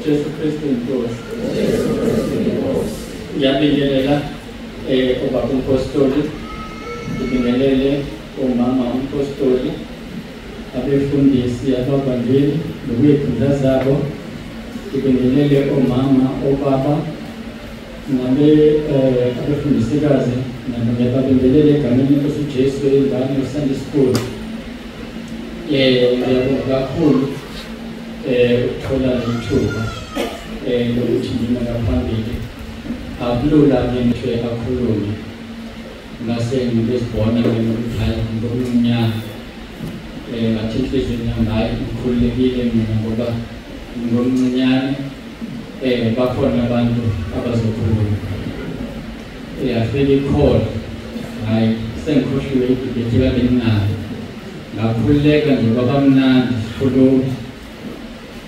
Jesu Kristu inkosi. Jesu Kristu inkosi. Ngiyabingelela ubaba umpostoli, ngibingelele umama umpostoli, abefundisi abavangeli nokuyikhundla zabo, ngibingelele omama, obaba nabe abefundisikazi, ngiyababingelela egameni lenkosi uJesu ingane Sunday School. Ngiyabonga kakhulu ukuthola lethuba lokuthi ngime ngaphambili. Akulula-ke ngisho akhulume ngase ngibezibona ukuthi hayi ngomnyama, ngathi enhliziyweni yami hayi ngikhululekile mina ngoba ngomncinyane, bakhona abantu abazokhuluma. Yafika ikhona, hayi sengikhohliwe idebate kade nginayo, ngakhululeka nje kwabamnandi sikhuluma.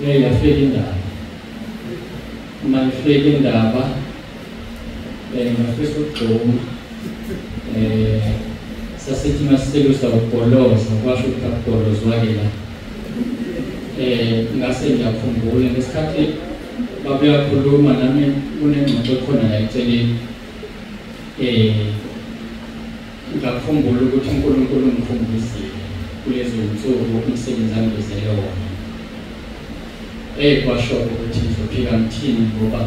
Yafika indaba, uma ifika indaba ngafisa ukugxuma. Sasithi masiselusa ukubholoza, kwasho ukuthi akubholozwa-ke la. Ngase ngiyakhumbula ngesikhathi babeyakhuluma nami kunengxoxo ekhona la eceleni. Ngakhumbula ukuthi uNkulunkulu ungikhumbuzile kulezo nsuku umsebenzi angibizele wona. Kwasho ukuthi ngizophika ngithini ngoba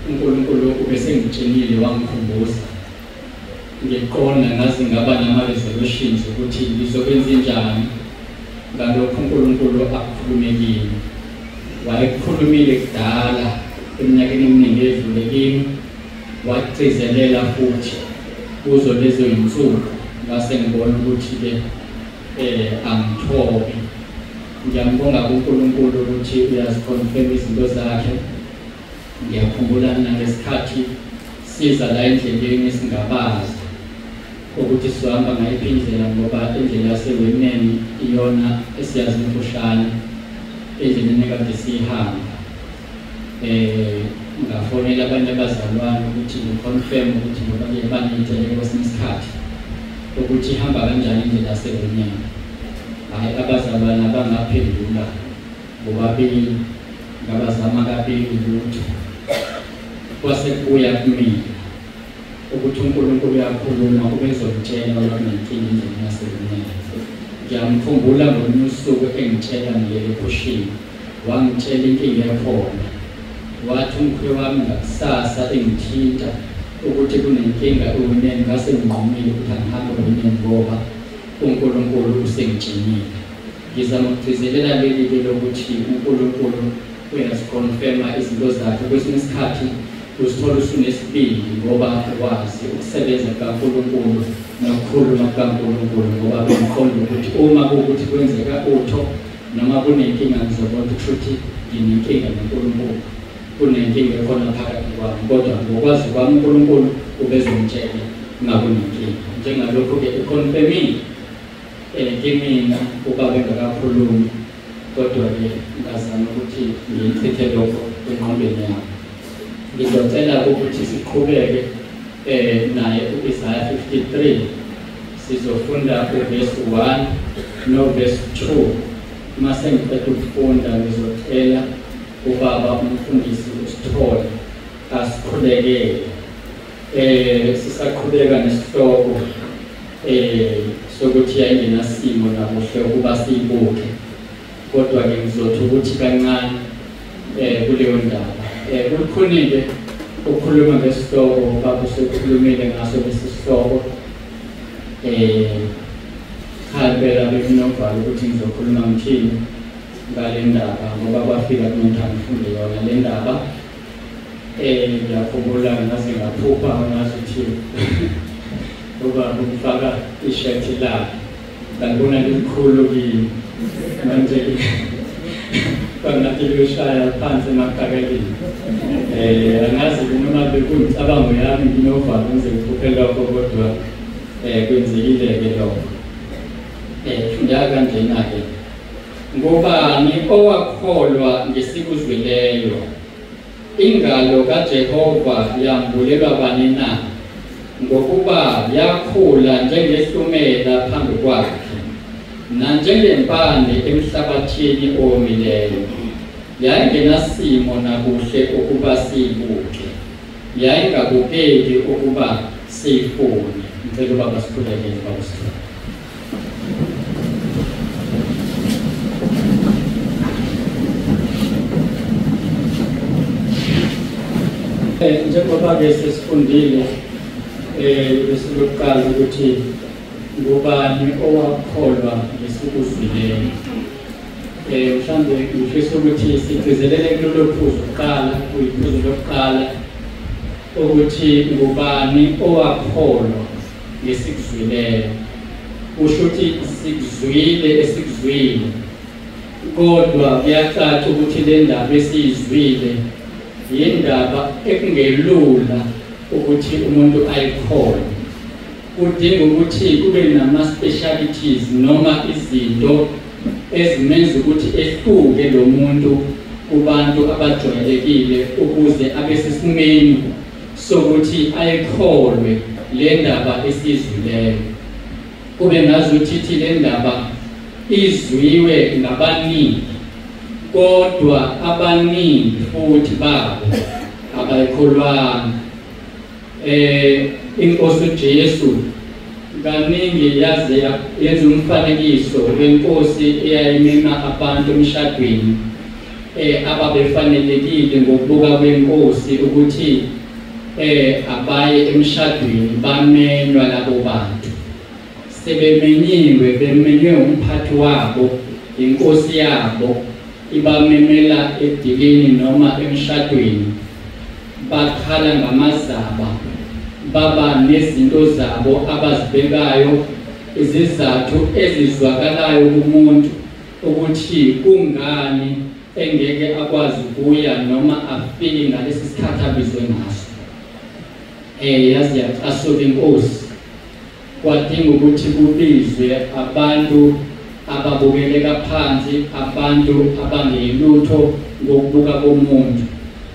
uNkulunkulu ubesengitshenile wangikhumbuza. Ngiqonda ngaze ngaba nama-resolutions ukuthi ngizokwenza njani ngalokho uNkulunkulu akukhulume kimi. Wayekhulumile kudala eminyakeni eminingi edlule kimi, wagcizelela futhi kuzo lezo zinsuku. Ngase ngibona ukuthi-ke angithobi. Ngiyambonga kuNkulunkulu ukuthi uyaziconfirm izinto zakhe. Ngiyakhumbula nangesikhathi siza la endleleni singabazi ukuthi sizohamba ngayiphi indlela, ngoba indlela yaseWeneni iyona esiyazi imfushane endleleni ekade siyihamba. Ngafonela abanye abazalwane ukuthi ngiconfirm ukuthi ngoba ke baneyiteleke kwesinye isikhathi ukuthi ihamba kanjani indlela yaseWeneni. Hhayi, abazalwane abangaphendula bobabili, ngabazama kabili lutho. Kwase kubuya kumina ukuthi uNkulunkulu uyakhuluma, ubezongitshela uma kunenkinga endleleni yaseWeneni. Ngiyamkhumbula ngolunye usuku engitshela ngilele ephushini, wangitshela inkinga ekhona. Wathi umkhwe wami ngakusasa engithinta ukuthi kunenkinga eWeneni, ngase nginqumile ukuthi angihambe eWeneni ngoba uNkulunkulu usengitshenile. Ngizama ukugcizelela leli-ke lokuthi uNkulunkulu uyaziconfirma izinto zakhe. Kwesinye isikhathi uzithola usunesibindi ngoba wazi ukusebenza kukaNkulunkulu nokukhuluma kukaNkulunkulu, ngoba bengiqonda ukuthi uma kuwukuthi kwenzeka utho noma kunenkinga ngizobona ukuthi nginenkinga noNkulunkulu, kunenkinga ekhona phakathi kwami, kodwa ngokwazi kwami uNkulunkulu ubezongitshela uma kunenkinga. Njengalokhu-ke iconfirmile kimina ubaba engakakhulumi, kodwa-ke ngazama ukuthi ngiyichithe lokho engqondweni yami. Ngizocela ukuthi siqhubeke naye u-Isaya 53, sizofunda uverse 1 no verse 2. Uma sengiqeda ukufunda ngizocela ubaba umfundisi uSithole asikhulekele. Sisaqhubeka nesihloko sokuthi yayingenasimo nakuhle ukuba siyibuke, kodwa-ke ngizothi ukuthi kancane kuleyo ndaba. Kulikhuni-ke ukukhuluma ngesihloko, ubaba usekhulumile ngaso lesi sihloko. Cha impela benginovalo ukuthi ngizokhuluma ngithini ngale ndaba, ngoba kwafika kumuntu angifunde yona le ndaba. Ngiyakhumbula ngaze ngaphupha ngazi ukuthi ubaba ufaka ishethi lakhe, ngalibona lilikhulu kimi manje kwangathi liyoshaya phansi emaqakeleni. Angazi noma bekuyimicabango yami nginovalo ngize ngiphuphe lokho, kodwa kwenzekile-ke lokho. Funda kanjena-ke: ngubani owakholwa ngesikuzwileyo? Ingalo kaJehova yambulelwa bani na? Ngokuba yakhula njengehlumela phambi kwakhe, nanjengempande emhlabathini owomileyo. Yayingenasimo nakuhle ukuba siyibuke, yayingabukeki ukuba siyifune. Ngicela ubaba sikhulekele, baba Sithole. Njengoba-ke sesifundile besilokuqala ukuthi ngubani owakholwa ngesikuzwileyo. Mhlawumbe ngifisa ukuthi sigcizelele kulolu phuzu kuqala, kuyiphuzu lokuqala ukuthi ngubani owakholwa ngesikuzwileyo. Kusho ukuthi sikuzwile esikuzwile, kodwa kuyacaca ukuthi le ndaba esiyizwile yindaba ekungelula ukuthi umuntu ayikholwe. Kudinga ukuthi kube nama-specialities noma izinto ezimenza ukuthi ehluke lo muntu kubantu abajwayelekile ukuze abe sesimeni sokuthi ayikholwe le ndaba esiyizwileyo. Kube ngazuthi le ndaba izwiwe ngabaningi, kodwa abaningi futhi babo abayikholwanga. Inkosi uJesu kaningi yaze yenza umfanekiso wenkosi eyayimema abantu emshadweni ababefanelekile ngokubuka kwenkosi ukuthi abaye emshadweni, bamenywa labo bantu. Sebemenyiwe, bemenywe umphathi wabo, inkosi yabo ibamemela edilini noma emshadweni. Bakhala ngamazaba, baba nezinto zabo abazibekayo, izizathu ezizwakalayo kumuntu ukuthi kungani engeke akwazi ukuya noma afike ngalesi sikhathi abizwe ngaso. Yazi yacasuka inkosi, kwadinga ukuthi kubizwe abantu ababukeleka phansi, abantu abangelutho ngokubuka komuntu.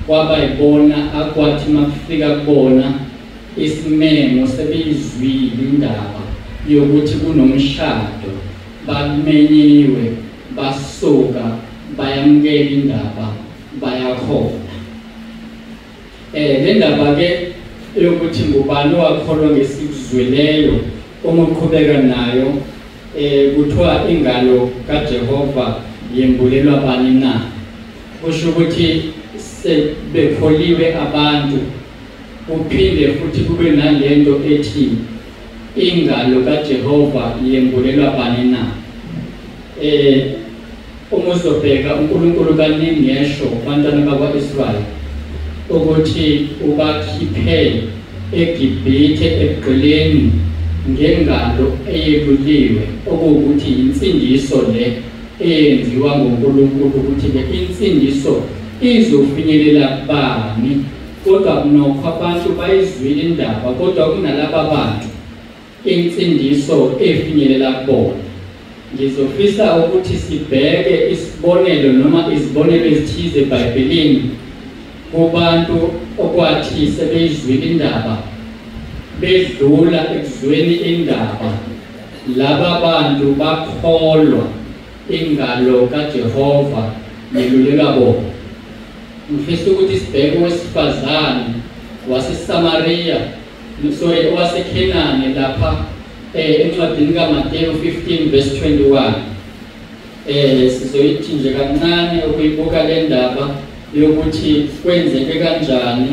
Kwaba yibona akwathi makufika kubona isimemo sebeyizwile indaba yokuthi kunomshado, bamenyiwe, basuka bayamukela indaba, bayakholwa. Le ndaba ke yokuthi ngubani owakholwa ngesikuzwileyo, uma uqhubeka nayo kuthiwa ingalo kaJehova yembulelwa bani na? Kusho ukuthi sebekholiwe abantu. Kuphinde futhi kube nalento ethi ingalo kaJehova yembulelwa bani na? Uma uzobheka uNkulunkulu kaningi esho kubantwana bakwa-Israyeli ukuthi ubakhiphe eGibhithe ebugqileni ngengalo eyeluliwe, okuwukuthi insindiso le eyenziwa nguNkulunkulu, ukuthi-ke insindiso izofinyelela kubani. Kodwa nokho abantu bayizwile indaba, kodwa kunalaba bantu insindiso efinyelela kubona. Ngizofisa ukuthi sibheke isibonelo noma izibonelo ezithize eBhayibhelini kubantu okwathi sebeyizwile indaba, bedlula ekuzweni indaba, laba bantu bakholwa ingalo kaJehova yelulelwa bona. Ngifisa ukuthi sibheke owesifazane waseSamaria, sorry, owaseKhenani lapha encwadini kaMateyu 15 verse 21. Sizoyithi nje kancane ukuyibuka le ndaba yokuthi kwenzeke kanjani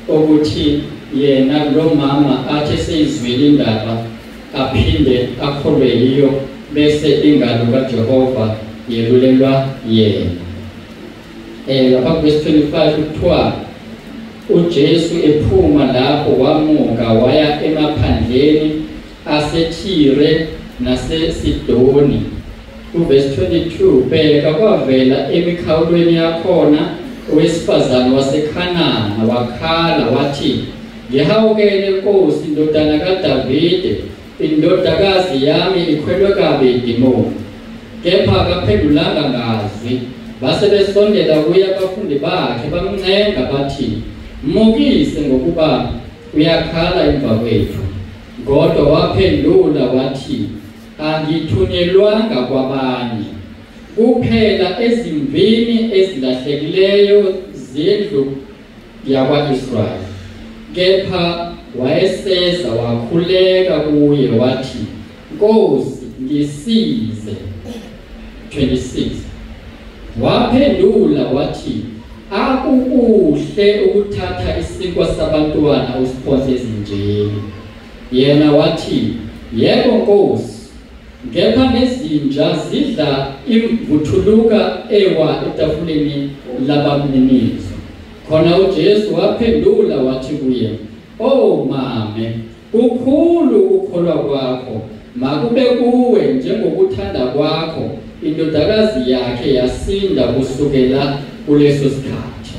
ukuthi yena lo mama athi seyizwile indaba aphinde akholwe yiyo, bese ingalo kaJehova yelulelwa yena. Lapha verse 25 kuthiwa uJesu ephuma lapho wamuka waya emaphandleni aseThire naseSidoni. Kuverse 22, bheka kwavela emikhawulweni yakhona owesifazane waseKhanani, wakhala wathi, ngihawukele Nkosi, ndodana kaDavide, indodakazi yami ikhwelwe kabi idimoni. Kepha akaphendulanga ngazwi. Base besondela kuye abafundi bakhe bamncenga bathi, mukise ngokuba uyakhala emva kwethu. Kodwa waphendula wathi, angithunyelwanga kwabanye, kuphela ezimvini ezilahlekileyo zendlu yakwa-Israyeli. Kepha wayeseza wakhuleka kuye wathi, Nkosi, ngisize. 26 Waphendula wathi, akukuhle ukuthatha isinkwa sabantwana usiphonse ezinjeni. Yena wathi, yebo Nkosi, kepha nezinja zidla imvuthuluka ewa etafuleni labamninizo. Khona uJesu waphendula wathi kuye, O mame, kukhulu ukukholwa kwakho, makube kuwe njengokuthanda kwakho. Indodakazi yakhe yasinda kusukela kuleso sikhathi.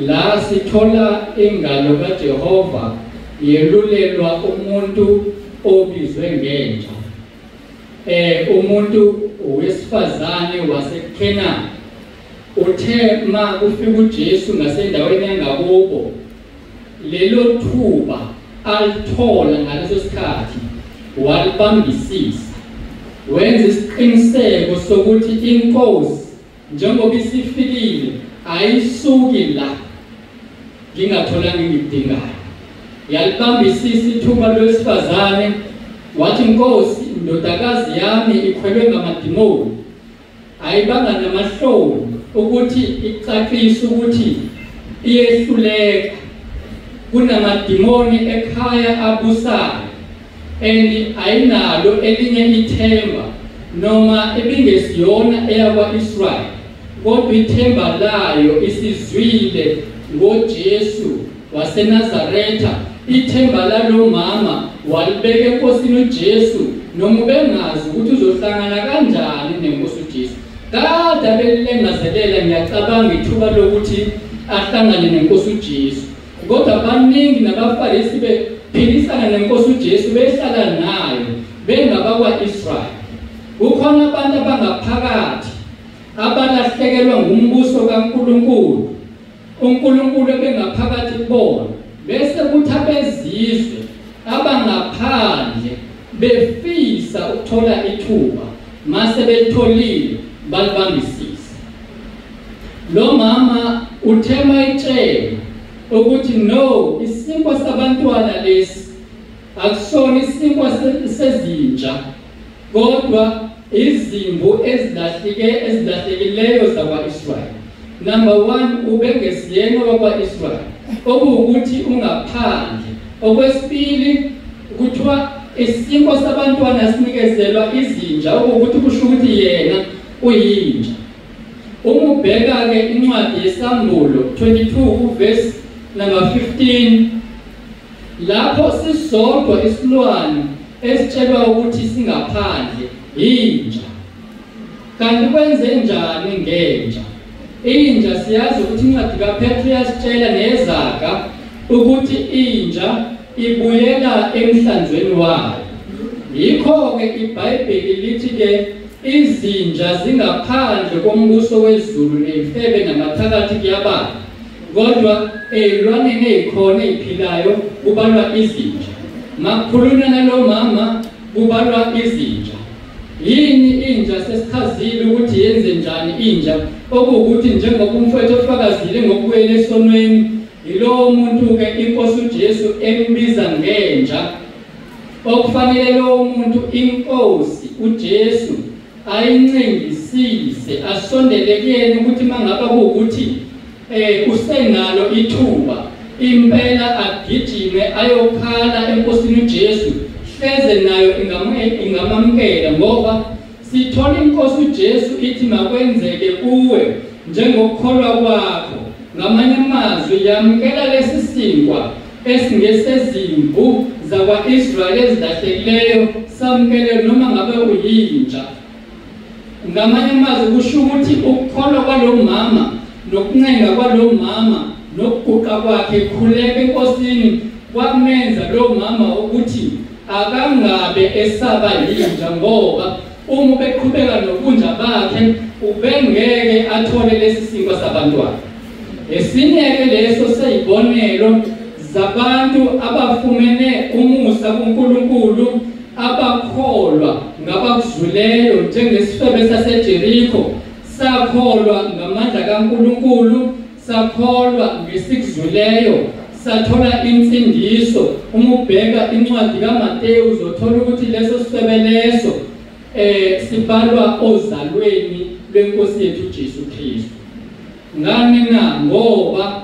La sithola ingalo kaJehova yelulelwa umuntu obizwe ngenja. Umuntu wesifazane waseKhenani uthe ma kufika uJesu ngasendaweni yangakubo, lelo thuba alithola ngaleso sikhathi walibambisisa, wenza isiqiniseko sokuthi inkosi njengoba isifikile ayisuki la ngingatholanga engidingayo. Yalibambisisa ithuba lwesifazane, wathi, Nkosi, indodakazi yami ikhwelwe ngamadimoni. Ayibanga namahloni ukuthi icacise ukuthi iyehluleka, kunamadimoni ekhaya abusayo and ayinalo elinye ithemba, noma ebingesiyona eyakwa-Israyeli, kodwa ithemba layo isizwile ngoJesu waseNazaretha. Ithemba lalo mama walibeka enkosini uJesu, noma ubengazi ukuthi uzohlangana kanjani nenkosi uJesu. Kade abelilengazelela, ngiyacabanga, ithuba lokuthi ahlangane nenkosi uJesu, kodwa baningi nabaFarisi bephilisana nenkosi uJesu, behlala nayo bengabakwa-Israyeli. Kukhona abantu abangaphakathi abalahlekelwa ngumbuso kaNkulunkulu, uNkulunkulu ebengaphakathi kubona, bese kuthi abezizwe abangaphandle befisa ukuthola ithuba, mase belitholile balibambisise. Lo mama uthe mayitshela ukuthi no, isinkwa sabantwana lesi akusona isinkwa sezinja, kodwa izimvu ezilahlekileyo zakwa-Israyeli. Number 1, ubengesiyena wakwa-Israyeli, okuwukuthi ungaphandle. Okwesibili, kuthiwa isinkwa sabantwana sinikezelwa izinja, okuwukuthi kusho ukuthi yena uyinja. Uma ubheka-ke incwadi yeSambulo 22 verse number 15, lapho sisodwa isilwane esitshelwa ukuthi singaphandle, inja. Kanti kwenze njani ngenja? Inja siyazi ukuthi incwadi kaPetru iyasitshela nezaga ukuthi inja ibuyela emhlanzweni wayo. Yikho-ke iBhayibheli lithi-ke izinja zingaphandle kombuso wezulu, ney'febe namathakathi kuyabalwa, kodwa ey'lwaneni ey'khona ey'philayo kubalwa izinja. Makukhulunywa nalo mama kubalwa izinja. Yini inja? Sesichazile ukuthi yenze njani inja, okuwukuthi njengoba umfowethu ofakazile ngokubuyela esonweni, yilowo muntu-ke inkosi uJesu embiza ngenja, okufanele lowo muntu inkosi uJesu ayincengisise, asondele kuyena ukuthi mangaba kuwukuthi usenalo ithuba impela agijime ayokhala enkosini uJesu, hleze nayo ingamamukela, ngoba sithola inkosi uJesu ithi makwenzeke kuwe njengokukholwa kwakho. Ngamanye amazwi, yamukela lesi sinkwa esingesezimvu zakwa-Israyeli ezilahlekileyo, samukele noma ngabe uyinja. Ngamanye amazwi kusho ukuthi ukukholwa kwalo mama nokuncenga kwalo mama nokuguqa kwakhe khuleka enkosini kwamenza lo mama ukuthi akangabe esaba yinja, ngoba uma beqhubeka nobunja bakhe ubengeke athole lesi sinkwa sabantwana. Esinye-ke leso seyibonelo zabantu abafumene umusa kuNkulunkulu, abakholwa ngabakuzwileyo, njengesifebe saseJeriko sakholwa ngamandla kaNkulunkulu, sakholwa ngesikuzwileyo, sathola insindiso. Uma ubheka incwadi kaMateyu uzothola ukuthi leso sifebe leso sibhalwa ozalweni lwenkosi yethu Jesu Kristu. Ngani na? Ngoba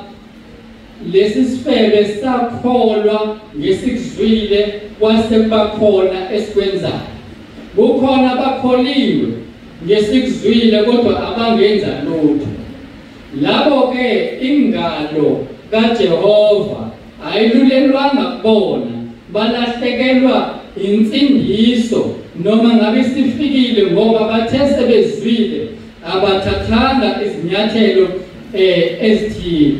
lesi sifebe sakholwa ngesikuzwile, kwase kubakhona esikwenzayo. Kukhona abakholiwe ngesikuzwile kodwa abangenza lutho. Labo ke ingalo kaJehova ayilulelwanga kubona, balahlekelwa insindiso noma ngabe sifikile, ngoba bathe sebezwile abathathanga izinyathelo ezithile.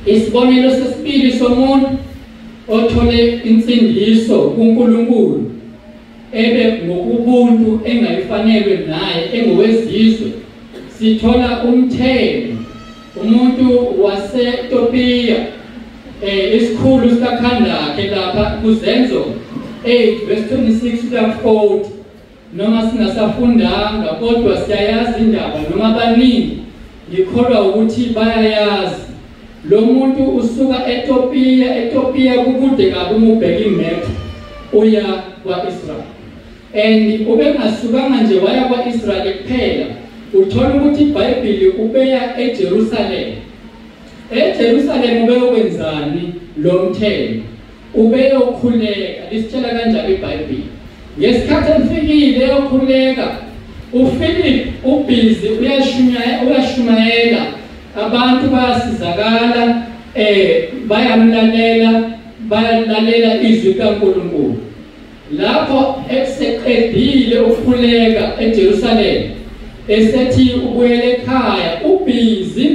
Isibonelo sesibili somuntu othole insindiso kuNkulunkulu ebe ngokubuntu engayifanelwe naye engowezizwe, sithola umthelo, umuntu waseTopiya, isikhulu sikaKhandakhe lapha kuZenzo 8 verse 26 kuya 40. Noma singasafundanga kodwa siyayazi indaba, noma abaningi ngikholwa ukuthi bayayazi. Lo muntu usuka eTopiya, eTopiya kukude kabi uma ubheka imap, uya kwa-Israel. And ubengasukanga nje waya kwa-Israel kuphela, uthola ukuthi iBhayibheli ubeya eJerusalem. eJerusalem ubeyokwenzani lo mthelo? Ubeyokhuleka. Lisitshela kanjalo iBhayibheli. Ngesikhathi efikile eyokhuleka, uPhilip ubhizi uyashumayela, abantu bayasizakala, bayamlalela, bayalalela izwi kaNkulunkulu. Lapho eseqedile ukukhuleka eJerusalem, esethi ubuyele ekhaya, ubhizi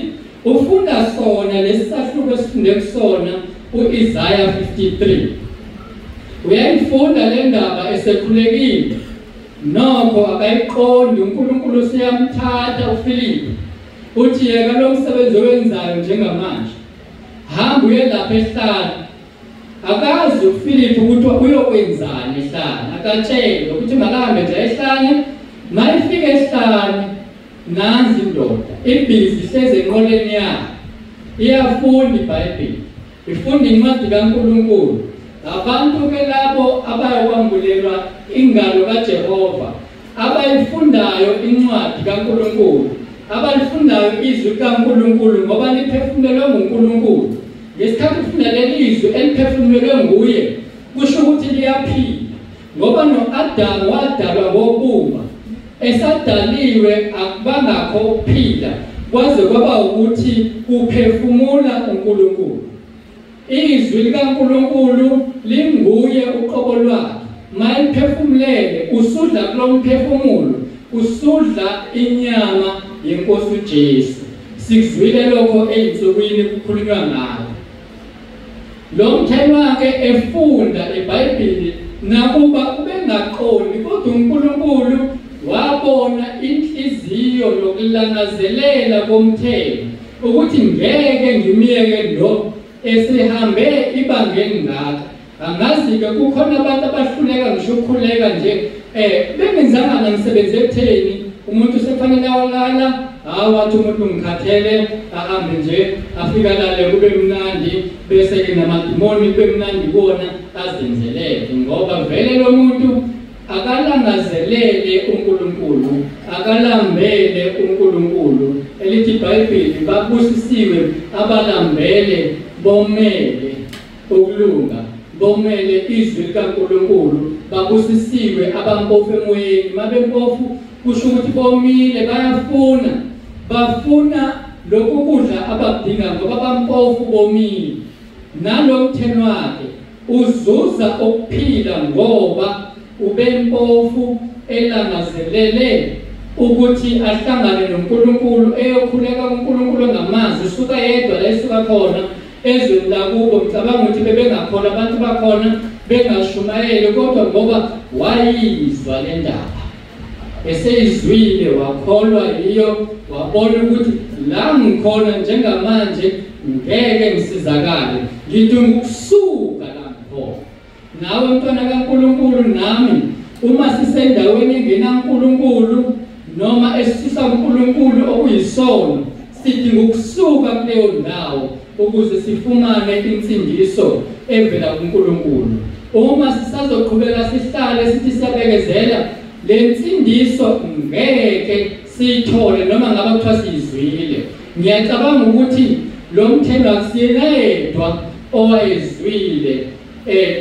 ufunda sona lesahluko esifunde kusona uIsaiah 53. Uyayifunda le ndaba esekhulekile, nokho akayiqondi. uNkulunkulu useyamthatha uPhilip, uthi yeka lo msebenzi owenzayo njengamanje, hamba uye lapha ehlane. Akazi uPhilip ukuthi uyokwenzani ehlane, akatshelwe ukuthi makahambe nje ehlane. Mayifika ehlane, nanzi indoda ibhizi ihlezi enqoleni yayo, iyafunda iBhayibheli, ifunda incwadi kaNkulunkulu. Abantu ke labo abayokwambulelwa ingalo kaJehova, abayifundayo incwadi kaNkulunkulu, abalifundayo izwi kaNkulunkulu, ngoba liphefumulelwe nguNkulunkulu. Ngesikhathi ufunda leli izwi eliphefumulelwe nguye, kusho ukuthi liyaphila, ngoba no-Adamu wadalwa ngobumba, esadaliwe akubangakho ukuphila kwaze kwaba ukuthi kuphefumula uNkulunkulu. Izwi likaNkulunkulu linguye uqobo lwakhe, mayiphefumulele usudla kulomphefumulo, usudla inyama yenkosi uJesu. Sikuzwile lokho eyinsukwini kukhulunywa ngayo. Lo mthelo wakhe efunda iBhayibheli, nakuba ubengaqondi, kodwa uNkulunkulu wabona inhliziyo nokulangazelela komthelo ukuthi ngeke ngimiyeke lo esihambe ibanga elingaka. Angazi-ke kukhona abantu abahluleka ngisho ukukhuleka nje, bengenzanga namsebenzi ekutheni umuntu usefanele awalala, hawu wathi umuntu ngikhathele, ahambe nje afike alale kube mnandi, bese-ke namadimoni kube mnandi kuwona azenzeleke, ngoba vele lo muntu akalangazelele uNkulunkulu, akalambele uNkulunkulu. Elithi iBhayibheli babusisiwe abalambele bomele ukulunga, bomele izwi likaNkulunkulu. Babusisiwe abampofu emoyeni. Mabempofu kusho ukuthi bomile, bayafuna, bafuna lokhu kudla abakudinga, ngoba bampofu bomile. Nalo mtheno wakhe uzuza ukuphila ngoba ubempofu elangazelele ukuthi ahlangane noNkulunkulu, eyokhuleka kuNkulunkulu ngamazi, usuka yedwa la esuka khona ezweni lakubo. Ngicabanga ukuthi bebengakholwa abantu bakhona, bengashumayeli, kodwa ngoba wayizwa le ndaba, eseyizwile wakholwa yiyo, wabona ukuthi la ngikhona njengamanje ngeke ngisizakale, ngidinga ukusuka la ngikhona. Nawe mntwana kaNkulunkulu nami, uma sisendaweni engenaNkulunkulu noma esisusa uNkulunkulu okuyisono, sidinga ukusuka kuleyo ndawo ukuze sifumane insindiso evela kuNkulunkulu. Uma sisazoqhubeka sihlale sithi siyabekezela, le nsindiso ngeke siyithole noma ngabe kuthiwa siyizwile. Ngiyacabanga ukuthi lo mthenwa akusiyena yedwa owayezwile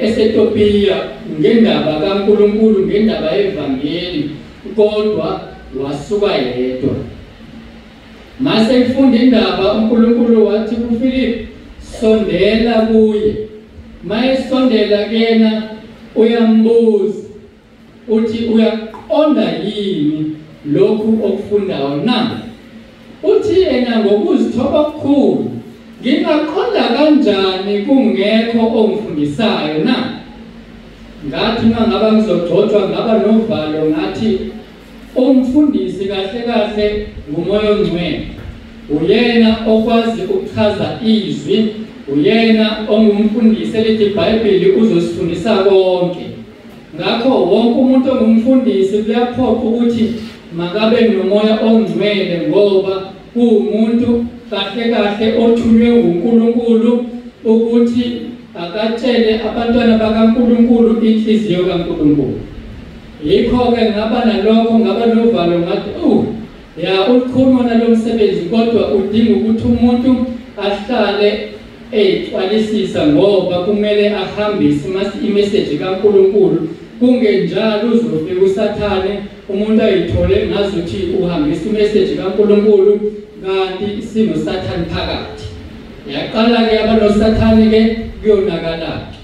eseTopiya ngendaba kaNkulunkulu, ngendaba yevangeli, kodwa wasuka yedwa. Mase ifunda indaba, uNkulunkulu wathi kuFilip, sondela kuye. Mayesondela kuyena uyambuza uthi, uyaqonda yini lokhu okufundayo na? Uthi yena ngokuzithoba okukhulu, ngingaqonda kanjani kungekho ongifundisayo na? Ngathi mangaba ngizogcotshwa ngaba novalo, ngathi umfundisi kahle kahle nguMoya oNgcwele, uyena okwazi ukuchaza izwi, uyena ongumfundisi elithi iBhayibheli uzosifundisa konke. Ngakho wonke umuntu ongumfundisi kuyaphoqa ukuthi makabe noMoya oNgcwele, ngoba kuwumuntu kahle kahle othunywe nguNkulunkulu ukuthi akatshele abantwana bakaNkulunkulu inhliziyo kaNkulunkulu. Yikho-ke ngaba nalokho, ngaba novalo, ngathi ya ulikhulu wona lo msebenzi, kodwa udinga ukuthi umuntu ahlale eyixwalisisa, ngoba kumele ahambise imeseji kaNkulunkulu. Kungenjalo uzofika uSathane, umuntu ayithole ngazuthi uhambisa imeseji kaNkulunkulu kanti sinoSathane phakathi. Yaqala-ke abanoSathane-ke kuyonakala-ke.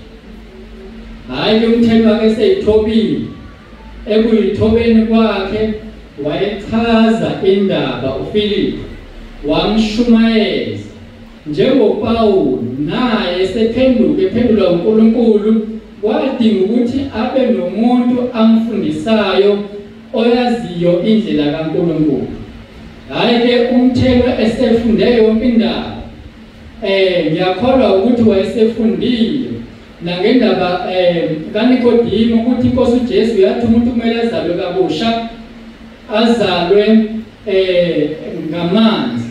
Hhayi-ke umthenwa-ke seyithobile. Ekuyithobeni kwakhe wayechaza indaba uFilip, wamshumayeza njengoPawulu, naye sephenduka ephendula uNkulunkulu, wadinga ukuthi abe nomuntu amfundisayo oyaziyo indlela kaNkulunkulu. Hhayi-ke umthenwa esefunde yonke indaba, ngiyakholwa ukuthi wayesefundile nangendaba kaNikodimo, ukuthi inkosi uJesu yathi umuntu kumele azalwe kabusha, azalwe ngamanzi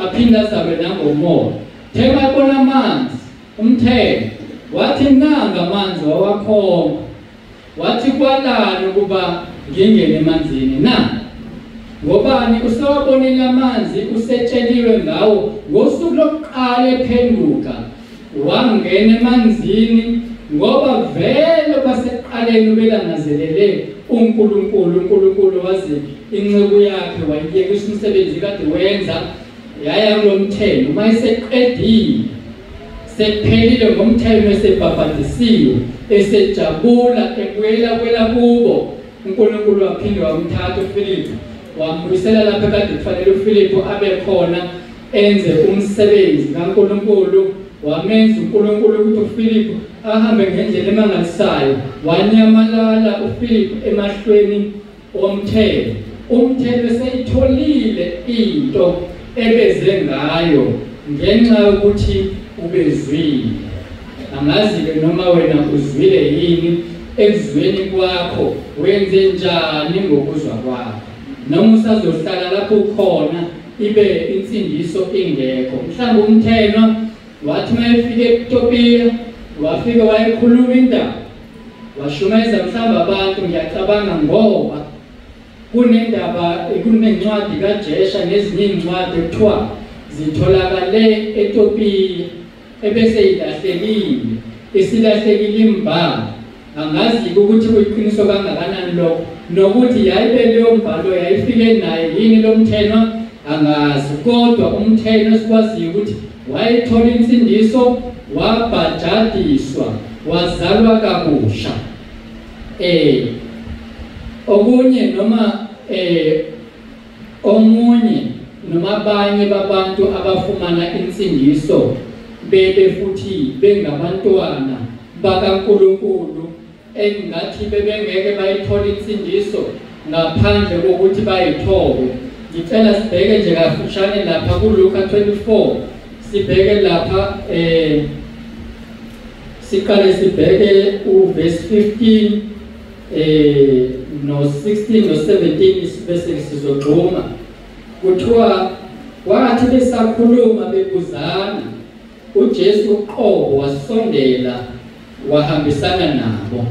aphinde azalwe nangomoya. Thema ebona amanzi umthelo, wathi nanga amanzi wawakhomba, wathi kwalani ukuba ngingene emanzini na? Ngobani usewabonile amanzi, usetsheliwe ngawo ngosuku lokuqala ephenduka wangena emanzini, ngoba vele kwasekuqaleni ubelangazelele uNkulunkulu. uNkulunkulu wazi inceku yakhe wayiyekisa umsebenzi kade wenza, yaya kulomthelo. Uma eseqedile sekuphelile ngomthelo, esebhabhadisiwe, esejabula ebuyela kwela kubo, uNkulunkulu waphinde wamthatha uFilip wambuyisela lapho kade kufanele uFilip abe khona enze umsebenzi kaNkulunkulu. Wamenza uNkulunkulu ukuthi uFilip ahambe ngendlela emangalisayo, wanyamalala uFilip emahlweni omthelo. Umthelo seyitholile into ebeze ngayo ngenxa yokuthi ubezwile. Angazi-ke noma wena uzwile yini, ekuzweni kwakho wenze njani ngokuzwa kwakho, noma usazohlala lapho ukhona ibe insindiso ingekho. Mhlawumbe umthenwa wathi uma efika eTopiya wafika wayekhuluma indaba, washumayeza mhlawumbe abantu. Ngiyacabanga ngoba kunendaba, kunencwadi kaJesha nezinye iy'ncwadi ekuthiwa zitholakale eTopiya ebese ilahlekile, isilahlekile imbhalo. Angazi ukuthi kuyiqiniso kangakanani lokho, nokuthi yayibe leyo mbhalo yayifike naye yini lo mthenwa, angazi. Kodwa umthenwa sikwaziyo ukuthi wayethola insindiso, wabhajadiswa, wazalwa kabusha. Okunye noma omunye noma abanye babantu abafumana insindiso bebe futhi bengabantwana bakaNkulunkulu, engathi bebengeke bayithole insindiso ngaphandle kokuthi bayithobe. Ngicela sibheke nje kafushane lapha kuLuka 24, sibheke lapha Siqale sibheke uverse 15 no 16 no 17 bese sizogxuma. Kuthiwa wathi besakhuluma bebuzana, uJesu uqobo wasondela wahambisana nabo.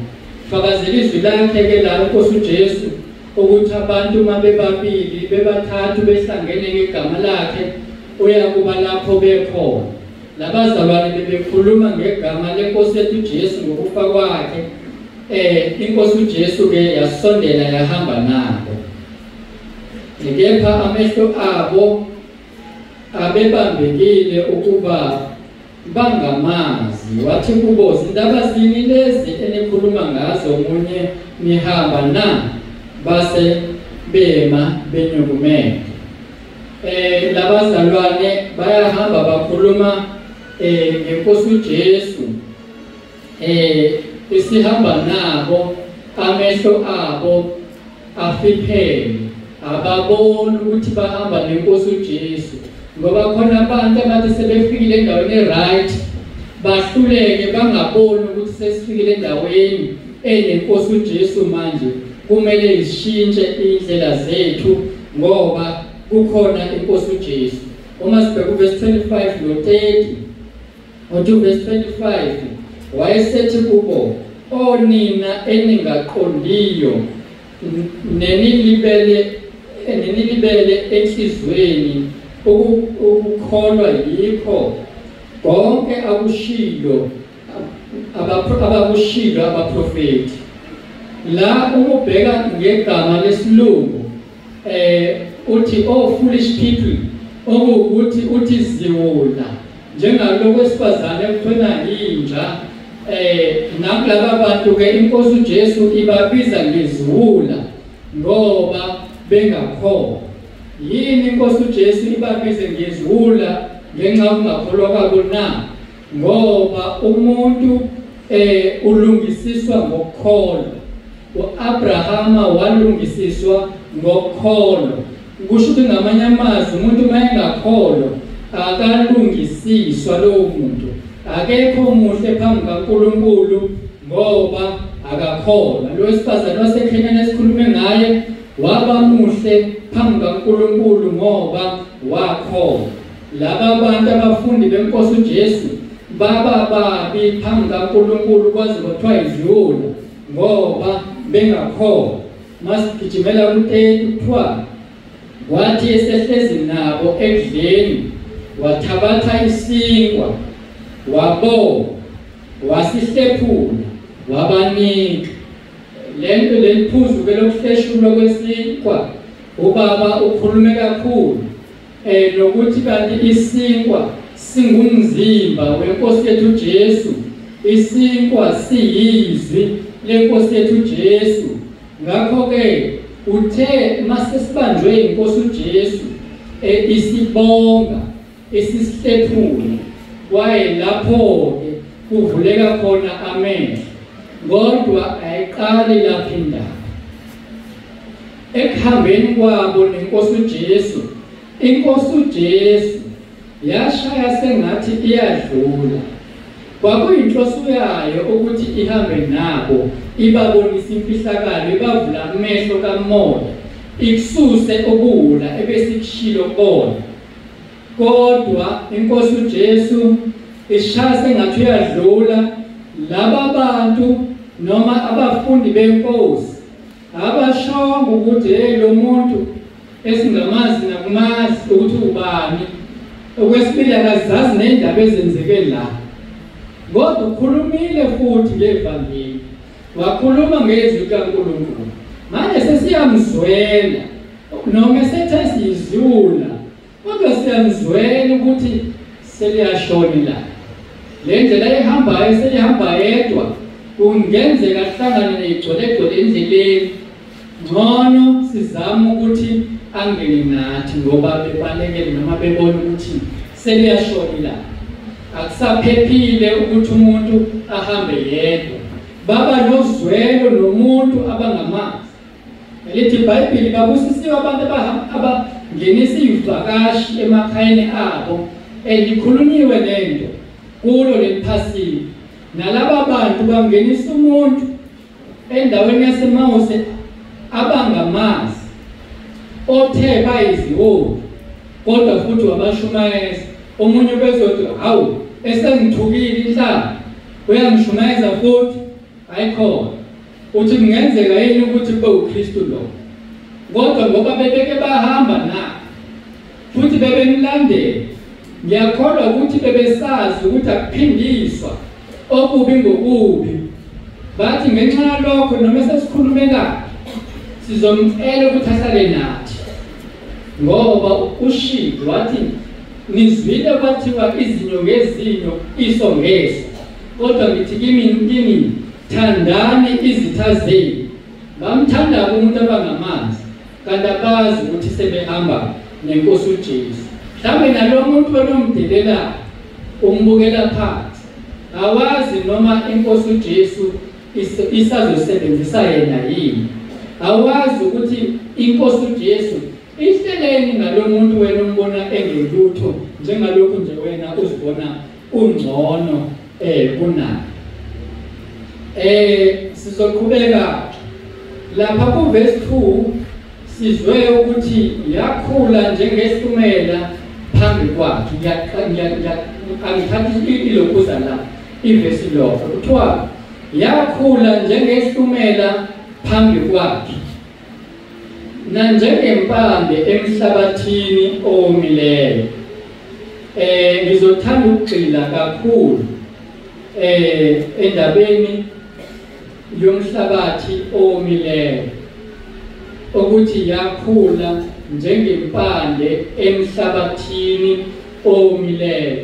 Fakazela izwi lakhe ke la inkosi uJesu ukuthi abantu uma bebabili bebathathu behlangene ngegama lakhe uyakuba lapho bekhona. Labazalwane bebekhuluma ngegama lenkosi yethu uJesu ngokufa kwakhe. Inkosi uJesu ke yasondela yahamba nabo. Kepha amehlo abo abebambekile ukuba bangamazi. Wathi kubo, zindaba zini lezi enikhuluma ngazo omunye nihamba na? Base bema benyukumele. Labazalwane bayahamba bakhuluma ngenkosi uJesu. Isihamba nabo, amehlo abo afiphele, ababoni ukuthi bahamba nenkosi uJesu. Ngoba khona abantu abathi sebefikile endaweni e-right bahluleke bangaboni ukuthi sesifikile endaweni enenkosi uJesu. Manje kumele ishintshe indlela zethu ngoba kukhona inkosi uJesu. Uma sibheka uverse 25 no 30, uthi verse 25 wayesethi kubo, onina eningaqondiyo nenilibele enhlizweni ukukholwa yikho konke akushilo abakushilo abaprofeti. La ukubheka ngegama lesilungu uthi oh foolish people, okuwukuthi uthi ziwula njengaloko esifazane ekuthiwa inja. Nakulaba bantu ke inkosi uJesu ibabiza ngeziwula ngoba bengakholwa. Yini inkosi uJesu ibabize ngeziwula ngenxa yokungakholwa kwabo na? Ngoba umuntu ulungisiswa ngokukholwa. uAbrahama walungisiswa ngokukholwa. Kusho ukuthi ngamanye amazwi umuntu uma engakholwa akalungisiswa lowo muntu. Akekho muhle phambi kaNkulunkulu ngoba akakholwa. Lo wesifazane waseKhenani esikhulume ngaye waba muhle phambi kaNkulunkulu ngoba wakholwa. Laba bantu abafundi benkosi uJesu baba babi phambi kaNkulunkulu kwaze kwathiwa iziwula ngoba bengakholwa. Masigijimela ku-30 kuthiwa wathi esehlezi nabo ekudleni wathabatha isinkwa wabonga wasihlephula wabanika. Lento leliphuzu ke lokuhleshulwa kwesinkwa ubaba ukhulume kakhulu nokuthi kanti isinkwa singumzimba wenkosi yethu Jesu, isinkwa siyizwi lenkosi yethu Jesu. Ngakho ke uthe masesibanjwe inkosi uJesu isibonga isihlephula, kwaye lapho ke kuvuleka khona amehlo. Kodwa ayiqali lapho indaba. Ekuhambeni kwabo nenkosi uJesu, inkosi uJesu yashaya sengathi iyadlula. Kwakuyinhloso yayo ukuthi ihambe nabo, ibabonise imfihlakalo, ibavula amehlo kamoya, ikususe okuwula ebesikushilo kubona. Kodwa inkosi uJesu ishaya sengathi uyadlula. Laba bantu noma abafundi benkosi abashongo ukuthi hey lo muntu esingamazi nakumazi ukuthi ubani. Okwesibili akazazi nendaba ezenzeke la. Kodwa ukhulumile futhi ngevangeli, wakhuluma ngezwi kaNkulunkulu. Manje sesiyamzwela noma sethe siyiziwula, kodwa siyamzwela ukuthi seliyashona la. Le ndlela ehambayo selihamba yedwa, kungenzeka ahlangane negcolegcole endleleni. Ngcono sizame ukuthi angene nathi ngoba bebalekele noma bebona ukuthi seliyashona la. Akusaphephile ukuthi umuntu ahambe yedwa. Baba nozwelo nomuntu abangamazi. Elithi iBhayibheli babusisiwe abantu abangenisa ivakashi emakhayeni abo. Elikhulunyiwe lento kulo leliphasini. Nalaba bantu bangenisa umuntu endaweni yaseMawuse abangamazi, othe bayiziwulu, kodwa futhi wabashumayeza. Omunye bezothi hawu, esengithukile inhlamba, uyangishumayeza futhi ayikhona. Uthi kungenzeka yini ukuthi kube uKristu lo? Kodwa ngoba bebeke bahamba na futhi bebemlandela, ngiyakholwa ukuthi bebesazi ukuthi akuphindiswa okubi ngokubi. Bathi ngenxa yalokho noma sesikhulume kabi sizomcela ukuthi ahlale nathi, ngoba ushilo wathi nizwile kwathiwa izinyo ngezinyo, iso ngeso, kodwa ngithi kimi thandani izitha zenu. Bamthanda umuntu abangamazi, kanti abazi ukuthi sebehamba nenkosi uJesu. Mhlawumbe nalo muntu onomdelela umbukela phansi, awazi noma inkosi uJesu isazosebenzisa yena yini. Awazi ukuthi inkosi uJesu ihleleni ngalo muntu wena umbona engelutho, njengalokhu nje wena uzibona ungcono kunaye. Sizoqhubeka lapha ku verse 2. Sizwe ukuthi yakhula njengehlumela phambi kwakhe. Angithathi ilokuza la ivesi lokho, kuthiwa yakhula njengehlumela phambi kwakhe, nanjengempande emhlabathini owomileyo. Ngizothanda ukugxila kakhulu endabeni yomhlabathi owomileyo, ukuthi yakhula njengempande emhlabathini owomileyo.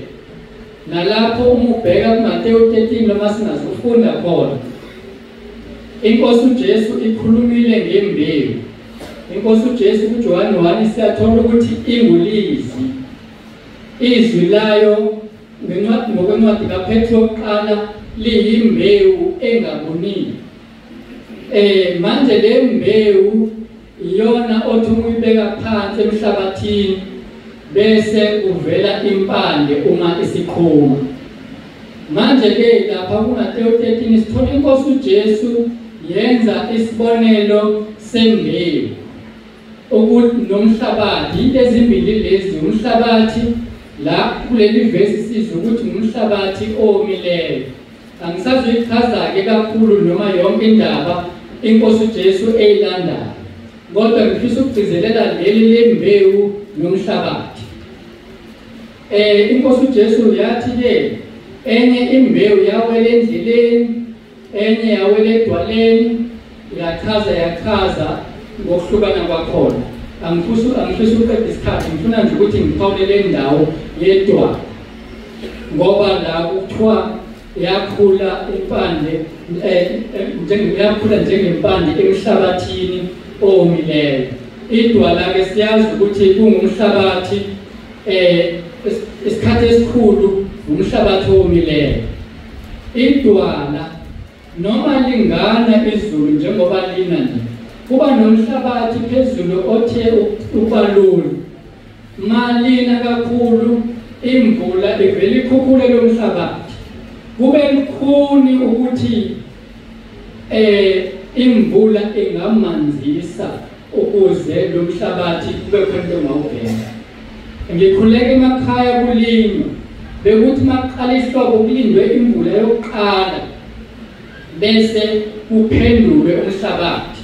Nalapho uma ubheka kuMateyu 13 noma singazofunda khona, inkosi uJesu ikhulumile ngembewu. Inkosi uJesu kuJohane 1 siyathola ukuthi ingulizwi, izwi layo ngencwadi, ngokwencwadi kaPetro yokuqala, liyimbewu engabonile. Manje le mbewu iyona othi uma uyibeka phansi emhlabathini bese kuvela impande uma isiqhuma. Manje ke lapha kuMateyu 13 sithola inkosi uJesu yenza isibonelo sembewu ukuthi nomhlabathi, into ezimbili lezi, umhlabathi la kuleli vesi sizwe ukuthi umhlabathi owomileyo. Angisazoyichaza ke kakhulu noma yonke indaba inkosi uJesu eyilandayo, kodwa ngifisa ukugcizelela leli lembewu nomhlabathi. Inkosi uJesu yathi ke enye imbewu yawela endleleni, enye yawela edwaleni, yachaza ngokuhlukana kwakhona. Angifisi ukuqeda isikhathi, ngifuna nje ukuthi ngiphawule le ndawo yedwala, ngoba la kuthiwa yakhula impande yakhula njengempande emhlabathini owomileyo. Idwala ke siyazi ukuthi kungumhlabathi, isikhathi esikhulu umhlabathi owomileyo. Idwala noma lingana izulu njengoba lina nje, kuba nomhlabathi phezulu othe ubalula. Malina kakhulu imvula ivele ikhukhule lo mhlabathi, kube lukhuni ukuthi imvula ingamanzisa ukuze lo mhlabathi kube khona into ongawubheka. Ngikhuleka emakhaya kulinywa, bekuthi maqala ihlobo kulindwe imvula yokuqala bese kuphendulwe umhlabathi.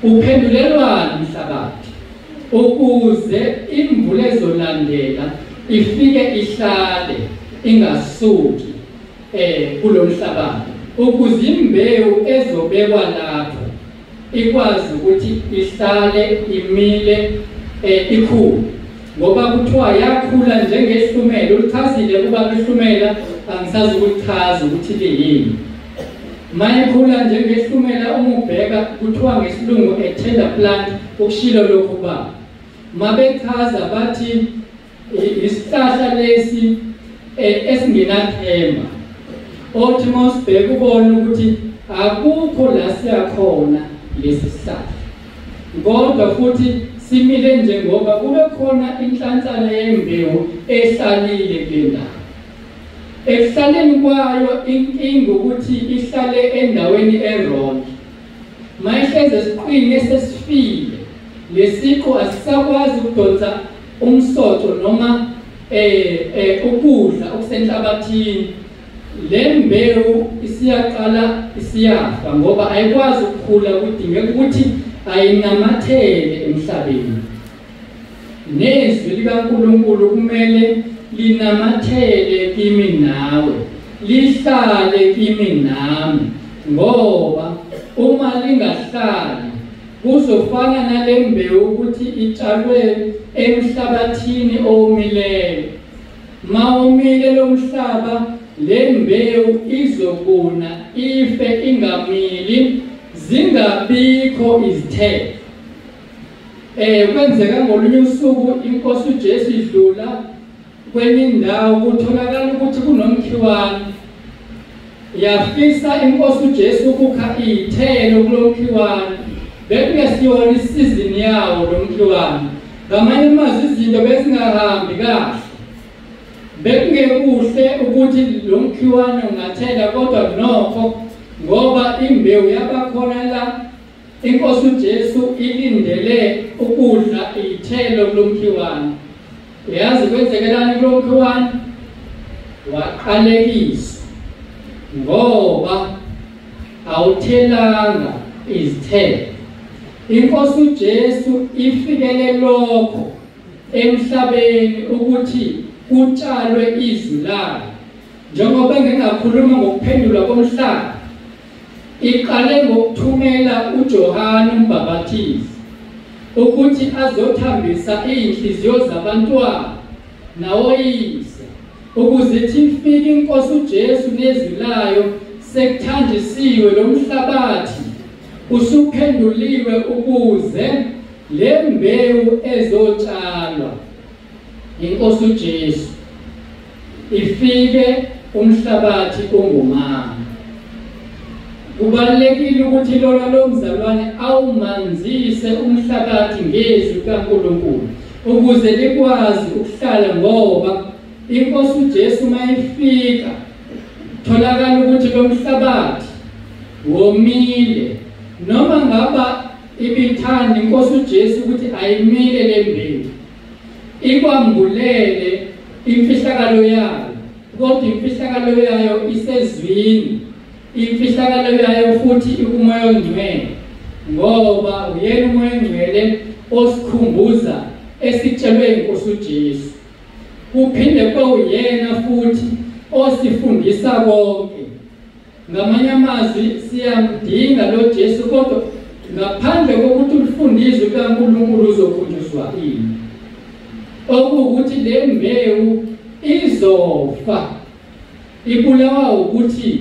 Uphendulelwani umhlabathi? Ukuze imvula ezolandela ifike ihlale ingasuki kulomhlabathi, ukuze imbewu ezobekwa lapho ikwazi ukuthi ihlale imile ikhule, ngoba kuthiwa yakhula njengehlumela. Ulichazile kuba ihlumela, angisazi ukulichaza ukuthi liyini. Mayikhula njengehlumela uma ubheka kuthiwa ngesilungu a tender plant, ukushilo lokhu ba mabechaza bathi isihlahla lesi esingenathemba, othi mawusibheka ubone ukuthi akukho la siyakhona lesi sihlahla, kodwa futhi simile njengoba kube khona inhlansana yembewu ehlalile kule ndawo. Ekuhlaleni kwayo inkinga ukuthi ihlale endaweni e-wrong. Mayihleze esiqwini esesifile, lesiqu asisakwazi ukudonsa umsoco noma ukudla okusenhlabathini. Le mbewu isiyaqala isiyafa ngoba ayikwazi ukukhula, kudingeka ukuthi ayinamathele emhlabeni. Nezwi likaNkulunkulu kumele linamathele kimi nawe, lihlale kimi nami, ngoba uma lingahlali kuzofana nale mbewu ukuthi itshalwe emhlabathini owomileyo. Mawomile lo mhlaba, le mbewu izobuna ife ingamili, zingabikho izithelo. Kwenzeka ngolunye usuku inkosi uJesu idlula kwenye indawo, kutholakala ukuthi kunomkhiwane. Yafisa inkosi uJesu ukukha iy'thelo kulo mkhiwane, bekungesiyona isizini yawo lo mkhiwane. Ngamanye amazwi izinto bezingahambi kahle, bekungekuhle ukuthi lo mkhiwane ungathela, kodwa nokho ngoba imbewu yabakhona la, inkosi uJesu ilindele ukudla iy'thelo kulo mkhiwane. Uyazi kwenzekelani kulo mkhiwane? Waqalekiswa ngoba awuthelanga izithelo. Inkosi uJesu ifikele lokho emhlabeni ukuthi kutshalwe izwi layo. Njengoba ngingakhuluma ngokuphendulwa komhlaba, iqale ngokuthumela uJohane uMbhapathizi ukuthi azothambisa iy'nhliziyo zabantwana nawoyise, ukuze ithi ifike inkosi uJesu nezwi layo sekuthanjisiwe lo mhlabathi usuphenduliwe, ukuze le mbewu ezotshalwa inkosi uJesu ifike umhlabathi ungumama. Kubalulekile ukuthi lona lo mzalwane awumanzise umhlabathi ngezwi kaNkulunkulu ukuze likwazi ukuhlala, ngoba inkosi uJesu mayifika tholakala ukuthi lo mhlabathi womile. Noma ngaba ibithanda inkosi uJesu ukuthi ayimile le mbewu, ikwambulele imfihlakalo yayo, kodwa imfihlakalo yayo isezwini, imfihlakalo yayo futhi ikumoya ongcwele, ngoba uyena umoya ongcwele osikhumbuza esitshelwe inkosi uJesu. Kuphinde kuyena futhi osifundisa konke. Ngamanye amazwi siyamdinga lo Jesu, kodwa ngaphandle kokuthi ulifundiswe kaNkulunkulu uzokhunjuzwa ini? Okuwukuthi le mbewu izofa, ibulawa ukuthi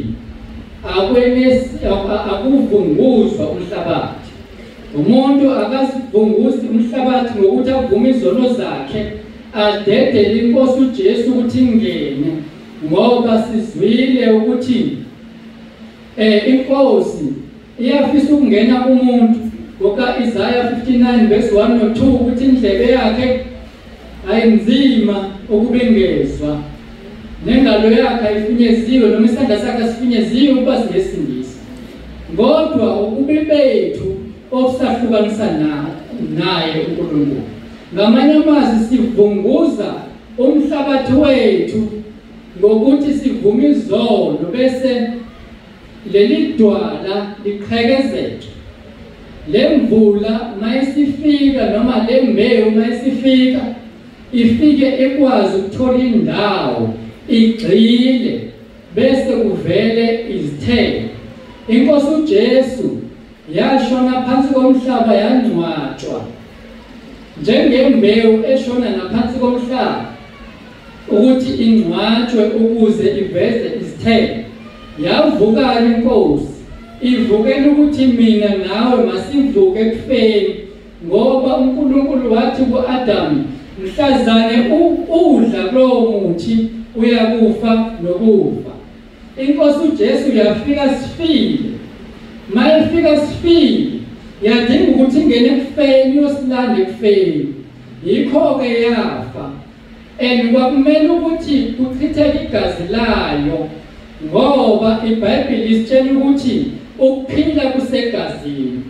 akuvunguzwa umhlabathi. Umuntu akasivunguzi umhlabathi ngokuthi avume izono zakhe, adedele inkosi uJesu ukuthi ingene, ngoba sizwile ukuthi inkosi iyafisa ukungena kumuntu. Ngoka Isaiah 59 verse 1 no 2 ukuthi indlebe yakhe ayinzima ukubengezwa, nengalo yakhe ayifinyeziwe, noma isandla sakhe asifinyeziwe ukuba singesindisa. Kodwa ububi bethu obusahlukanisa naye uNkulunkulu. Ngamanye amazwi sivunguza umhlabathi wethu ngokuthi sivume izono, bese leli dwala liqhekezeke. Le mvula mayisifika noma le mbewu mayisifika ifike ikwazi ukuthola indawo igxile, bese kuvele izithelo. Inkosi uJesu yashona phansi komhlaba, yangcwatshwa njengembewu eshona naphansi komhlaba ukuthi ingcwatshwe ukuze iveze izithelo. Yavuka inkosi, ivukela ukuthi mina nawe masivuke ekufeni, ngoba uNkulunkulu wathi kuAdamu, mhlazane udla kulowo muthi uyakufa nokufa. Inkosi uJesu yafika sifile. Mayifika sifile yadinga ukuthi ingene ekufeni, iyosilanda ekufeni. Yikho-ke yafa. And kwakumele ukuthi kuchitheke igazi layo, ngoba iBhayibheli lisitshela ukuthi ukuphila kusegazini.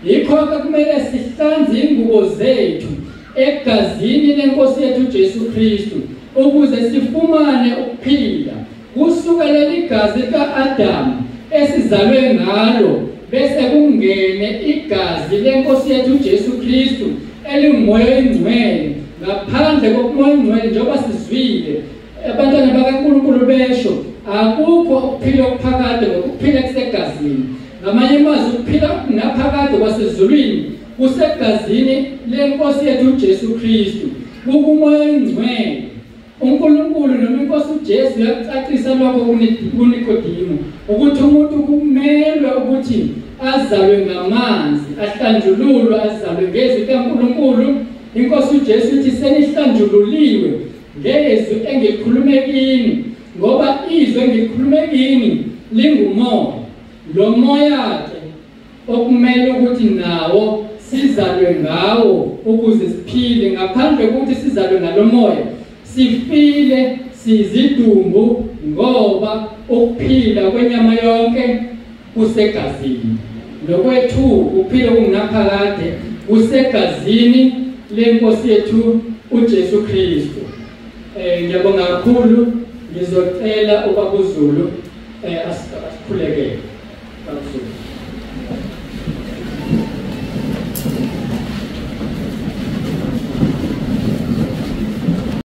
Yikho-ke kumele sihlanze ingubo zethu egazini lenkosi yethu Jesu Kristu ukuze sifumane ukuphila. Kusuka leli gazi lika-Adamu esizalwe ngalo bese kungene igazi lenkosi yethu Jesu Kristu elingumoya oyingcwele. Ngaphandle kokumoya oyingcwele, njengoba sizwile abantwana bakaNkulunkulu besho, akukho ukuphila okuphakade ngokuphila kusegazini. Ngamanye amazwi, ukuphila naphakade kwasezulwini kusegazini lenkosi yethu Jesu Kristu, kukumoya oyingcwele. uNkulunkulu noma inkosi uJesu yakucacisa lokho kuNikodimo ukuthi umuntu kumelwe ukuthi azalwe ngamanzi, ahlanjululwe, azalwe ngezwi likaNkulunkulu. Inkosi uJesu ithi senihlanjululiwe ngezwi engilikhulume kini, ngoba izwi engilikhulume kini lingumoya. Lo moya ke okumele ukuthi nawo sizalwe ngawo ukuze siphile. Ngaphandle kokuthi sizalwe ngalo moya, sifile, sizidumbu, ngoba ukuphila kwenyama yonke kusegazini. Nokwethu ukuphila okungunaphakade kusegazini lenkosi yethu uJesu Kristu. Ngiyabonga kakhulu. Ngizocela ubaba uZulu asikhulekele. Baba uZulu.